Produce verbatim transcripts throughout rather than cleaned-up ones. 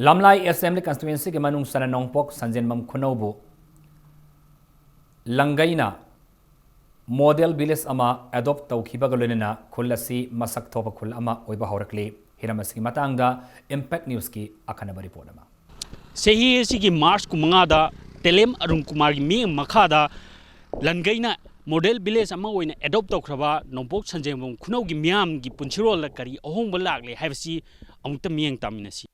ꯂꯝꯂꯥꯏ assembly ꯀꯟꯁꯇꯤꯇ꯭ꯋꯦꯟꯁꯤꯒꯤ ꯃꯅꯨꯡ ꯆꯟꯅ ꯅꯣꯡꯄꯣꯛ ꯁꯟꯖꯦꯟꯕꯝ ꯈꯨꯅꯧꯕꯨ ꯂꯪꯒꯩꯅ model village ꯑꯃ ꯑꯦꯗꯣꯞ ꯇꯧꯈꯤꯕꯒ ꯂꯣꯏꯅꯅ ꯈꯨꯜ ꯑꯁꯤ ꯃꯁꯛ ꯊꯣꯛꯄ ꯈꯨꯜ ꯑꯃ ꯑꯣꯏꯕ ꯍꯧꯔꯛꯂꯤ꯫ ꯍꯤꯔꯝ ꯑꯁꯤꯒꯤ ꯃꯇꯥꯡꯗ ꯏꯝꯄꯦꯛ ꯅ꯭ꯌꯨꯁꯀꯤ ꯑꯈꯟꯅꯕ ꯔꯤꯄꯣꯔꯠ ꯑꯃ꯫ ꯆꯍꯤ ꯑꯁꯤꯒꯤ ꯃꯥꯔꯆ ꯀꯨꯟꯃꯉꯥꯗ ꯇꯦꯂꯦꯝ ꯑꯔꯨꯟ ꯀꯨꯃꯥꯔꯒꯤ ꯃꯤꯠꯌꯦꯡ ꯃꯈꯥꯗ ꯂꯟꯒꯩꯅ ꯃꯣꯗꯦꯜ ꯚꯤꯂꯦꯖ ꯑꯃ ꯑꯣꯏꯅ ꯑꯦꯗꯣꯞ ꯇꯧꯈ꯭ꯔꯕ ꯅꯣꯡꯄꯣꯛ ꯁꯟꯖꯦꯟꯕꯝ ꯈꯨꯅꯧꯒꯤ ꯃꯤꯌꯥꯝꯒꯤ ꯄꯨꯟꯁꯤꯔꯣꯜꯗ ꯀꯔꯤ ꯑꯍꯣꯡꯕ ꯂꯥꯛꯂꯦ ꯍꯥꯏꯕꯁꯤ ꯑꯃꯨꯛꯇ ꯃꯤꯠꯌꯦꯡ ꯇꯥꯃꯤꯟꯅꯁꯤ꯫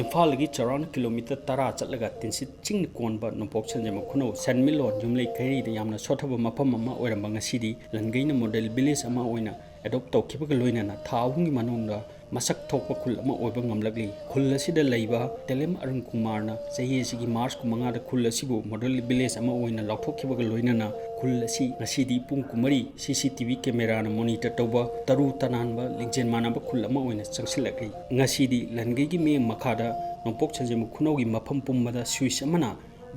ꯏꯝꯐꯥꯜꯗꯒꯤ ꯆꯥꯎꯔꯥꯛꯅ ꯀꯤꯂꯣꯃꯤꯇꯔ ꯇꯔꯥ ꯆꯠꯂꯒ ꯇꯤꯟꯁꯤꯠ ꯆꯤꯡꯅ ꯀꯣꯟꯕ ꯅꯣꯡꯄꯣꯛ ꯁꯟꯖꯦꯟꯕꯝ ꯈꯨꯅꯧ ꯁꯦꯟꯃꯤꯠꯂꯣꯟ ꯌꯨꯝꯂꯩ ꯀꯩꯔꯩꯗ ꯌꯥꯝꯅ ꯁꯣꯠꯊꯕ ꯃꯐꯝ ꯑꯃ ꯑꯣꯏꯔꯝꯕ ꯉꯁꯤꯗꯤ ꯂꯟꯒꯩꯅ ꯃꯣꯗꯦꯜ ꯚꯤꯂꯦꯖ ꯑꯃ ꯑꯣꯏꯅ ꯑꯦꯗꯣꯞ ꯇꯧꯈꯤꯕꯒ ꯂꯣꯏꯅꯅ ꯊꯥ ꯑꯍꯨꯝꯒꯤ ꯃꯅꯨꯡꯗ ꯃꯁꯛ ꯊꯣꯛꯄ ꯈꯨꯜ ꯑꯃ ꯑꯣꯏꯕ ꯉꯝꯂꯛꯂꯤ꯫ ꯈꯨꯜ ꯑꯁꯤꯗ ꯂꯩꯕ ꯇꯦꯂꯦꯝ ꯑꯔꯨꯟ ꯀꯨꯃꯥꯔꯅ ꯆꯍꯤ ꯑꯁꯤꯒꯤ ꯃꯥꯔꯆ ꯀꯨꯟꯃꯉꯥꯗ ꯈꯨꯜ ꯑꯁꯤꯕꯨ ꯃꯣꯗꯦꯜ ꯚꯤꯂꯦꯖ ꯑꯃ ꯑꯣꯏꯅ ꯂꯥꯎꯊꯣꯛꯈꯤꯕꯒ ꯂꯣꯏꯅꯅ ꯈꯨꯜ ꯑꯁꯤ ꯉꯁꯤꯗꯤ ꯄꯨꯡ ꯀꯨꯟꯃꯔꯤ ꯁꯤ ꯁꯤ ꯇꯤ ꯚꯤ ꯀꯦꯃꯦꯔꯥꯅ ꯃꯣꯅꯤꯇꯔ ꯇꯧꯕ ꯇꯔꯨ ꯇꯅꯥꯟꯕ ꯂꯤꯡꯖꯦꯜ ꯃꯥꯟꯅꯕ ꯈꯨꯜ ꯑꯃ ꯑꯣꯏꯅ ꯆꯪꯁꯤꯜꯂꯛꯂꯤ꯫ ꯉꯁꯤꯗꯤ ꯂꯟꯒꯩꯒꯤ ꯃꯤꯠꯌꯦꯡ ꯃꯈꯥꯗ ꯅꯣꯡꯄꯣꯛ ꯁꯟꯖꯦꯟꯕꯝ ꯈꯨꯅꯧꯒꯤ ꯃꯐꯝ ꯄꯨꯝꯕꯗ ꯁ꯭ꯋꯤꯆ ꯑꯃꯅ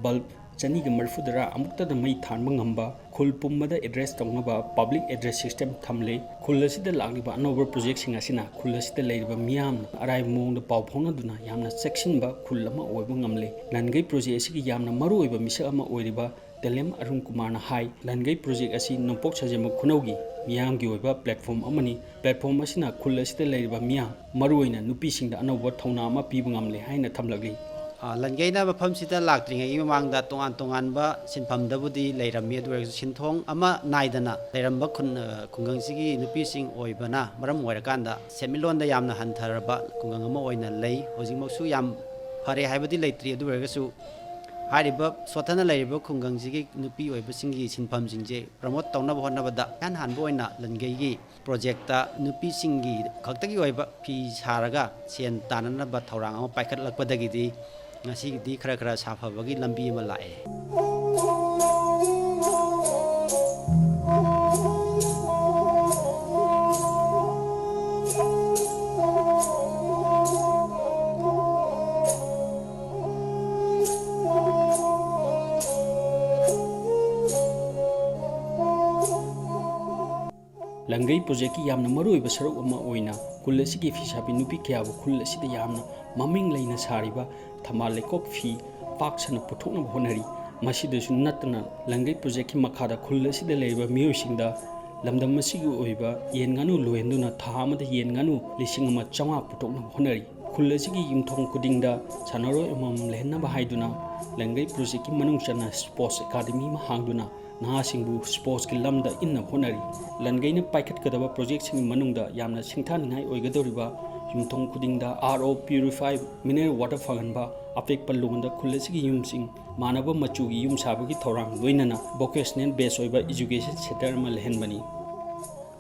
ꯕꯜꯕ ꯆꯅꯤꯒ ꯃꯔꯤꯐꯨ ꯇꯔꯥ ꯑꯃꯨꯛꯇꯗ ꯃꯩ ꯊꯥꯟꯕ ꯉꯝꯕ, ꯈꯨꯜ ꯄꯨꯝꯕꯗ ꯑꯦꯗ꯭ꯔꯦꯁ ꯇꯧꯅꯕ ꯄꯕ꯭ꯂꯤꯛ ꯑꯦꯗ꯭ꯔꯦꯁ ꯁꯤꯁꯇꯦꯝ ꯊꯝꯂꯦ꯫ ꯈꯨꯜ ꯑꯁꯤꯗ ꯂꯥꯛꯂꯤꯕ ꯑꯅꯧꯕ ꯄ꯭ꯔꯣꯖꯦꯛꯁꯤꯡ ꯑꯁꯤꯅ ꯈꯨꯜ ꯑꯁꯤꯗ ꯂꯩꯔꯤꯕ ꯃꯤꯌꯥꯝꯅ ꯑꯔꯥꯏꯕ ꯃꯑꯣꯡꯗ ꯄꯥꯎ ꯐꯥꯎꯅꯗꯨꯅ ꯌꯥꯝꯅ ꯆꯦꯛꯁꯤꯟꯕ ꯈꯨꯜ ꯑꯃ ꯑꯣꯏꯕ ꯉꯝꯂꯦ꯫ ꯂꯟꯒꯩ ꯄ꯭ꯔꯣꯖꯦꯛ ꯑꯁꯤꯒꯤ ꯌꯥꯝꯅ ꯃꯔꯨꯑꯣꯏꯕ ꯃꯤꯁꯛ ꯑꯃ ꯑꯣꯏꯔꯤꯕ ꯇꯦꯂꯦꯝ ꯑꯔꯨꯟ ꯀꯨꯃꯥꯔꯅ ꯍꯥꯏ, ꯂꯟꯒꯩ ꯄ꯭ꯔꯣꯖꯦꯛ ꯑꯁꯤ ꯅꯣꯡꯄꯣꯛ ꯁꯟꯖꯦꯟꯕꯝ ꯈꯨꯅꯧꯒꯤ ꯃꯤꯌꯥꯝꯒꯤ ꯑꯣꯏꯕ ꯄ꯭ꯂꯦꯠꯐꯣꯝ ꯑꯃꯅꯤ꯫ ꯄ꯭ꯂꯦꯠꯐꯣꯝ ꯑꯁꯤꯅ ꯈꯨꯜ ꯑꯁꯤꯗ ꯂꯩꯔꯤꯕ ꯃꯤꯌꯥꯝ, ꯃꯔꯨꯑꯣꯏꯅ ꯅꯨꯄꯤꯁꯤꯡꯗ ꯑꯅꯧꯕ ꯊꯧꯅꯥ ꯑꯃ ꯄꯤꯕ ꯉꯝꯂꯦ ꯍꯥꯏꯅ ꯊꯝꯂꯛꯂꯤ꯫ ꯑ, ꯂꯟꯒꯩꯅ ꯃꯐꯝꯁꯤꯗ ꯂꯥꯛꯇ꯭ꯔꯤꯉꯩꯒꯤ ꯃꯃꯥꯡꯗ ꯇꯣꯉꯥꯟ ꯇꯣꯉꯥꯟꯕ ꯁꯤꯟꯐꯝꯗꯕꯨꯗꯤ ꯂꯩꯔꯝꯃꯤ, ꯑꯗꯨ ꯑꯣꯏꯔꯒꯁꯨ ꯁꯤꯟꯊꯣꯡ ꯑꯃ ꯅꯥꯏꯗꯅ ꯂꯩꯔꯝꯕ ꯈꯨꯟ-, ꯑ, ꯈꯨꯡꯒꯪꯁꯤꯒꯤ ꯅꯨꯄꯤꯁꯤꯡ ꯑꯣꯏꯕꯅ ꯃꯔꯝ ꯑꯣꯏꯔꯀꯥꯟꯗ ꯁꯦꯟꯃꯤꯠꯂꯣꯟꯗ ꯌꯥꯝꯅ ꯍꯟꯊꯔꯕ ꯈꯨꯡꯒꯪ ꯑꯃ ꯑꯣꯏꯅ ꯂꯩ꯫ ꯍꯧꯖꯤꯛꯃꯛꯁꯨ ꯌꯥꯝ ꯐꯔꯦ ꯍꯥꯏꯕꯗꯤ ꯂꯩꯇ꯭ꯔꯤ, ꯑꯗꯨ ꯑꯣꯏꯔꯒꯁꯨ ꯍꯥꯏꯔꯤꯕ ꯁꯣꯠꯊꯅ ꯂꯩꯔꯤꯕ ꯈꯨꯡꯒꯪꯁꯤꯒꯤ ꯅꯨꯄꯤ ꯑꯣꯏꯕꯁꯤꯡꯒꯤ ꯁꯤꯟꯐꯝꯁꯤꯡꯁꯦ ꯄ꯭ꯔꯃꯣꯠ ꯇꯧꯅꯕ ꯍꯣꯠꯅꯕꯗ ꯏꯍꯥꯟ ꯍꯥꯟꯕ ꯑꯣꯏꯅ ꯂꯟꯒꯩꯒꯤ ꯄ꯭ꯔꯣꯖꯦꯛꯇ ꯅꯨꯄꯤꯁꯤꯡꯒꯤ ꯈꯛꯇꯒꯤ ꯑꯣꯏꯕ ꯐꯤ ꯁꯥꯔꯒ ꯁꯦꯟ ꯇꯥꯟꯅꯅꯕ ꯊꯧꯔꯥꯡ ꯑꯃ ꯄꯥꯏꯈꯠꯂꯛꯄꯗꯒꯤꯗꯤ ꯉꯁꯤꯒꯤꯗꯤ ꯈꯔ ꯈꯔ ꯁꯥꯐꯕꯒꯤ ꯂꯝꯕꯤ ꯑꯃ ꯂꯥꯛꯑꯦ꯫ ꯂꯪꯒꯩ ꯄ꯭ꯔꯣꯖꯦꯛꯀꯤ ꯌꯥꯝꯅ ꯃꯔꯨꯑꯣꯏꯕ ꯁꯔꯨꯛ ꯑꯃ ꯑꯣꯏꯅ ꯈꯨꯜ ꯑꯁꯤꯒꯤ ꯐꯤꯁꯥꯕꯤ ꯅꯨꯄꯤ ꯀꯌꯥꯕꯨ ꯈꯨꯜ ꯑꯁꯤꯗ ꯌꯥꯝꯅ ꯃꯃꯤꯡ ꯂꯩꯅ ꯁꯥꯔꯤꯕ ꯊꯝꯕꯥꯜ ꯂꯩꯈꯣꯛ ꯐꯤ ꯄꯥꯛ ꯁꯟꯅ ꯄꯨꯊꯣꯛꯅꯕ ꯍꯣꯠꯅꯔꯤ꯫ ꯃꯁꯤꯗꯁꯨ ꯅꯠꯇꯅ ꯂꯪꯒꯩ ꯄ꯭ꯔꯣꯖꯦꯛꯀꯤ ꯃꯈꯥꯗ ꯈꯨꯜ ꯑꯁꯤꯗ ꯂꯩꯔꯤꯕ ꯃꯤꯑꯣꯏꯁꯤꯡꯗ ꯂꯝꯗꯝ ꯑꯁꯤꯒꯤ ꯑꯣꯏꯕ ꯌꯦꯟ ꯉꯥꯅꯨ ꯂꯣꯏꯍꯟꯗꯨꯅ ꯊꯥ ꯑꯃꯗ ꯌꯦꯟ ꯉꯥꯅꯨ ꯂꯤꯁꯤꯡ ꯑꯃ ꯆꯥꯝꯃꯉꯥ ꯄꯨꯊꯣꯛꯅꯕ ꯍꯣꯠꯅꯔꯤ꯫ ꯈꯨꯜ ꯑꯁꯤꯒꯤ ꯌꯨꯝꯊꯣꯡ ꯈꯨꯗꯤꯡꯗ ꯁꯥꯟꯅꯔꯣꯏ ꯑꯃꯃꯝ ꯂꯩꯍꯟꯅꯕ ꯍꯥꯏꯗꯨꯅ ꯂꯪꯒꯩ ꯄ꯭ꯔꯣꯖꯦꯛꯀꯤ ꯃꯅꯨꯡ ꯆꯟꯅ ꯁ꯭ꯄꯣꯔꯠꯁ ꯑꯦꯀꯥꯗꯃꯤ ꯑꯃ ꯍꯥꯡꯗꯨꯅ ꯅꯍꯥꯁꯤꯡꯕꯨ ꯁ꯭ꯄꯣꯔꯠꯁꯀꯤ ꯂꯝꯗ ꯏꯟꯅꯕ ꯍꯣꯠꯅꯔꯤ꯫ ꯂꯟꯒꯩꯅ ꯄꯥꯏꯈꯠꯀꯗꯕ ꯄ꯭ꯔꯣꯖꯦꯛꯁꯤꯡꯒꯤ ꯃꯅꯨꯡꯗ ꯌꯥꯝꯅ ꯁꯤꯡꯊꯥꯅꯤꯡꯉꯥꯏ ꯑꯣꯏꯒꯗꯧꯔꯤꯕ ꯌꯨꯝꯊꯣꯡ ꯈꯨꯗꯤꯡꯗ RO purified mineral water ꯐꯪꯍꯟꯕ, ꯑꯄꯤꯛꯄ ꯂꯣꯟꯗ ꯈꯨꯜ ꯑꯁꯤꯒꯤ ꯌꯨꯝꯁꯤꯡ ꯃꯥꯟꯅꯕ ꯃꯆꯨꯒꯤ ꯌꯨꯝ ꯁꯥꯕꯒꯤ ꯊꯧꯔꯥꯡ ꯂꯣꯏꯅꯅ vocational base ꯑꯣꯏꯕ education centre ꯑꯃ ꯂꯩꯍꯟꯕꯅꯤ꯫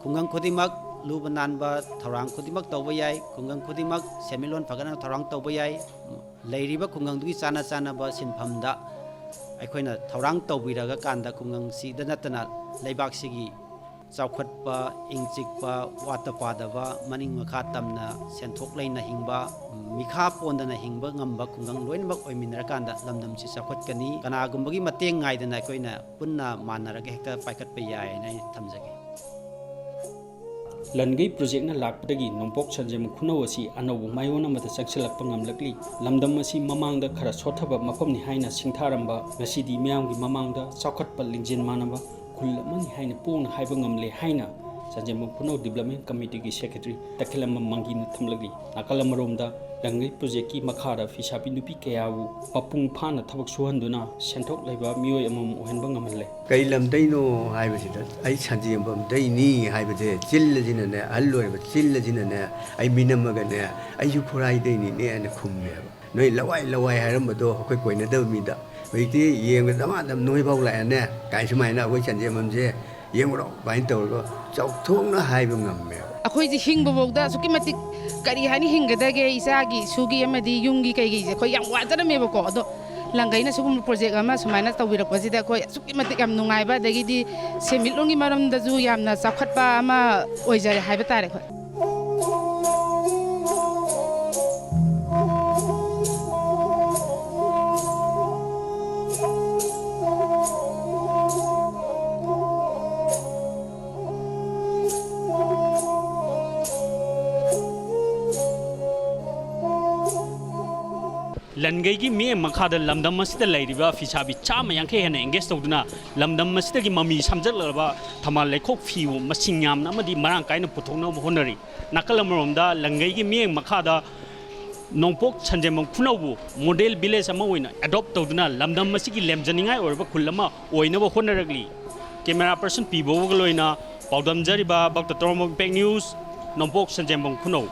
ꯈꯨꯡꯒꯪ ꯈꯨꯗꯤꯡꯃꯛ ꯂꯨꯕ ꯅꯥꯟꯕ ꯊꯧꯔꯥꯡ ꯈꯨꯗꯤꯡꯃꯛ ꯇꯧꯕ ꯌꯥꯏ꯫ ꯈꯨꯡꯒꯪ ꯈꯨꯗꯤꯡꯃꯛ ꯁꯦꯟꯃꯤꯠꯂꯣꯟ ꯐꯒꯠꯅꯕ ꯊꯧꯔꯥꯡ ꯇꯧꯕ ꯌꯥꯏ꯫ ꯂꯩꯔꯤꯕ ꯈꯨꯡꯒꯪꯗꯨꯒꯤ ꯆꯥꯅ ꯆꯥꯅꯕ ꯁꯤꯟꯐꯝꯗ ꯑꯩꯈꯣꯏꯅ ꯊꯧꯔꯥꯡ ꯇꯧꯕꯤꯔꯒ ꯀꯥꯟꯗ ꯈꯨꯡꯒꯪꯁꯤꯗ ꯅꯠꯇꯅ ꯂꯩꯕꯥꯛꯁꯤꯒꯤ ꯆꯥꯎꯈꯠꯄ, ꯏꯪ ꯆꯤꯛꯄ, ꯋꯥꯠꯇ ꯄꯥꯗꯕ, ꯃꯅꯤꯡ ꯃꯈꯥ ꯇꯝꯅ ꯁꯦꯟꯊꯣꯛ ꯂꯩꯅ ꯍꯤꯡꯕ, ꯃꯤꯈꯥ ꯄꯣꯟꯗꯅ ꯍꯤꯡꯕ ꯉꯝꯕ ꯈꯨꯡꯒꯪ ꯂꯣꯏꯅꯃꯛ ꯑꯣꯏꯃꯤꯟꯅꯔꯀꯥꯟꯗ ꯂꯝꯗꯝꯁꯤ ꯆꯥꯎꯈꯠꯀꯅꯤ꯫ ꯀꯅꯥꯒꯨꯝꯕꯒꯤ ꯃꯇꯦꯡ ꯉꯥꯏꯗꯅ ꯑꯩꯈꯣꯏꯅ ꯄꯨꯟꯅ ꯃꯥꯟꯅꯔꯒ ꯍꯦꯛꯇ ꯄꯥꯏꯈꯠꯄ ꯌꯥꯏ ꯍꯥꯏꯅ ꯑꯩ ꯊꯝꯖꯒꯦ꯫ ꯂꯟꯒꯩ ꯄ꯭ꯔꯣꯖꯦꯛꯅ ꯂꯥꯛꯄꯗꯒꯤ ꯅꯣꯡꯄꯣꯛ ꯁꯟꯖꯦꯟꯕꯝ ꯈꯨꯅꯧ ꯑꯁꯤ ꯑꯅꯧꯕ ꯃꯥꯏꯑꯣꯟ ꯑꯃꯗ ꯆꯪꯁꯤꯜꯂꯛꯄ ꯉꯝꯂꯛꯂꯤ꯫ ꯂꯝꯗꯝ ꯑꯁꯤ ꯃꯃꯥꯡꯗ ꯈꯔ ꯁꯣꯠꯊꯕ ꯃꯐꯝꯅꯤ ꯍꯥꯏꯅ ꯁꯤꯡꯊꯥꯔꯝꯕ ꯉꯁꯤꯗꯤ ꯃꯤꯌꯥꯝꯒꯤ ꯃꯃꯥꯡꯗ ꯆꯥꯎꯈꯠꯄ ꯂꯤꯡꯖꯦꯜ ꯃꯥꯟꯅꯕ ꯈꯨꯜ ꯑꯃꯅꯤ ꯍꯥꯏꯅ ꯄꯣꯡꯅ ꯍꯥꯏꯕ ꯉꯝꯂꯦ ꯍꯥꯏꯅ ꯁꯟꯖꯦꯟꯕꯝ ꯈꯨꯅꯧ ꯗꯤꯕ꯭ꯂꯞꯃꯦꯟ ꯀꯃꯤꯇꯤꯒꯤ ꯁꯦꯀ꯭ꯔꯦꯇꯔꯤ ꯇꯈꯦꯜꯂꯝꯕꯝ ꯃꯪꯒꯤꯅ ꯊꯝꯂꯛꯂꯤ꯫ ꯅꯥꯀꯜ ꯑꯃꯔꯣꯝꯗ ꯂꯪꯒꯩ ꯄ꯭ꯔꯣꯖꯦꯛꯀꯤ ꯃꯈꯥꯗ ꯐꯤꯁꯥꯕꯤ ꯅꯨꯄꯤ ꯀꯌꯥꯕꯨ ꯃꯄꯨꯡ ꯐꯥꯅ ꯊꯕꯛ ꯁꯨꯍꯟꯗꯨꯅ ꯁꯦꯟꯊꯣꯛ ꯂꯩꯕ ꯃꯤꯑꯣꯏ ꯑꯃꯃꯝ ꯑꯣꯏꯍꯟꯕ ꯉꯝꯍꯜꯂꯦ꯫ ꯀꯩ ꯂꯝꯗꯩꯅꯣ ꯍꯥꯏꯕꯁꯤꯗ ꯑꯩ ꯁꯟꯖꯦꯟꯕꯝꯗꯩꯅꯤ ꯍꯥꯏꯕꯁꯦ ꯆꯤꯜꯂꯁꯤꯅꯅꯦ, ꯑꯍꯜ ꯑꯣꯏꯔꯕ ꯆꯤꯜꯂꯁꯤꯅꯅꯦ, ꯑꯩ ꯃꯤꯅꯝꯃꯒꯅꯦ, ꯑꯩꯁꯨ ꯈꯨꯔꯥꯏꯗꯩꯅꯤꯅꯦ ꯍꯥꯏꯅ ꯈꯨꯝꯃꯦꯕ꯫ ꯅꯣꯏ ꯂꯋꯥꯏ ꯂꯋꯥꯏ ꯍꯥꯏꯔꯝꯕꯗꯣ ꯑꯩꯈꯣꯏ ꯀꯣꯏꯅꯗꯕ ꯃꯤꯗ ꯍꯧꯖꯤꯛꯇꯤ ꯌꯦꯡꯕꯗ ꯃꯥ ꯑꯗꯨꯝ ꯅꯣꯏꯐꯥꯎ ꯂꯥꯛꯑꯦꯅꯦ ꯀꯥꯏ ꯁꯨꯃꯥꯏꯅ ꯑꯩꯈꯣꯏ ꯆꯟꯖꯦꯝꯕꯝꯁꯦ ꯌꯦꯡꯉꯨꯔꯣ ꯀꯃꯥꯏꯅ ꯇꯧꯔꯒ ꯆꯥꯎꯊꯣꯛꯅ ꯍꯥꯏꯕ ꯉꯝꯃꯦꯕ꯫ ꯑꯩꯈꯣꯏꯁꯦ ꯍꯤꯡꯕꯐꯥꯎꯗ ꯑꯁꯨꯛꯀꯤ ꯃꯇꯤꯛ ꯀꯔꯤ ꯍꯥꯏꯅꯤ ꯍꯤꯡꯒꯗꯒꯦ ꯏꯆꯥꯒꯤ ꯏꯁꯨꯒꯤ ꯑꯃꯗꯤ ꯌꯨꯝꯒꯤ ꯀꯩꯒꯤꯁꯦ ꯑꯩꯈꯣꯏ ꯌꯥꯝ ꯋꯥꯖꯔꯝꯃꯦꯕꯀꯣ꯫ ꯑꯗꯣ ꯂꯪꯒꯩꯅ ꯁꯤꯒꯨꯝꯕ ꯄ꯭ꯔꯣꯖꯦꯛ ꯑꯃ ꯁꯨꯃꯥꯏꯅ ꯇꯧꯕꯤꯔꯛꯄꯁꯤꯗ ꯑꯩꯈꯣꯏ ꯑꯁꯨꯛꯀꯤ ꯃꯇꯤꯛ ꯌꯥꯝ ꯅꯨꯡꯉꯥꯏꯕ, ꯑꯗꯒꯤꯗꯤ ꯁꯦꯟꯃꯤꯠꯂꯣꯟꯒꯤ ꯃꯔꯝꯗꯁꯨ ꯌꯥꯝꯅ ꯆꯥꯎꯈꯠꯄ ꯑꯃ ꯑꯣꯏꯖꯔꯦ ꯍꯥꯏꯕ ꯇꯥꯔꯦ ꯑꯩꯈꯣꯏ꯫ ꯂꯟꯒꯩꯒꯤ ꯃꯤꯠꯌꯦꯡ ꯃꯈꯥꯗ ꯂꯝꯗꯝ ꯑꯁꯤꯗ ꯂꯩꯔꯤꯕ ꯐꯤꯁꯥꯕꯤ ꯆꯥꯝꯃ ꯌꯥꯡꯈꯩ ꯍꯦꯟꯅ engage ꯇꯧꯗꯨꯅ ꯂꯝꯗꯝ ꯑꯁꯤꯗꯒꯤ ꯃꯃꯤ ꯁꯥꯝꯖꯜꯂꯛꯂꯕ ꯊꯝꯕꯥꯜ ꯂꯩꯈꯣꯛ ꯐꯤꯕꯨ ꯃꯁꯤꯡ ꯌꯥꯝꯅ ꯑꯃꯗꯤ ꯃꯔꯥꯡ ꯀꯥꯏꯅ ꯄꯨꯊꯣꯛꯅꯕ ꯍꯣꯠꯅꯔꯤ꯫ ꯅꯥꯀꯜ ꯑꯃꯔꯣꯝꯗ ꯂꯟꯒꯩꯒꯤ ꯃꯤꯠꯌꯦꯡ ꯃꯈꯥꯗ ꯅꯣꯡꯄꯣꯛ ꯁꯟꯖꯦꯟꯕꯝ ꯈꯨꯅꯧꯕꯨ model village ꯑꯃ ꯑꯣꯏꯅ adopt ꯇꯧꯗꯨꯅ ꯂꯝꯗꯝ ꯑꯁꯤꯒꯤ ꯂꯦꯝꯖꯅꯤꯡꯉꯥꯏ ꯑꯣꯏꯔꯕ ꯈꯨꯜ ꯑꯃ ꯑꯣꯏꯅꯕ ꯍꯣꯠꯅꯔꯛꯂꯤ꯫ Camera person ꯄꯤ ꯕꯣꯕꯒ ꯂꯣꯏꯅ ꯄꯥꯎꯗꯝꯖꯔꯤꯕ ꯚꯛꯇ ꯇꯣꯔꯣꯝꯕꯝ Impact News, ꯅꯣꯡꯄꯣꯛ ꯁꯟꯖꯦꯟꯕꯝ ꯈꯨꯅꯧ꯫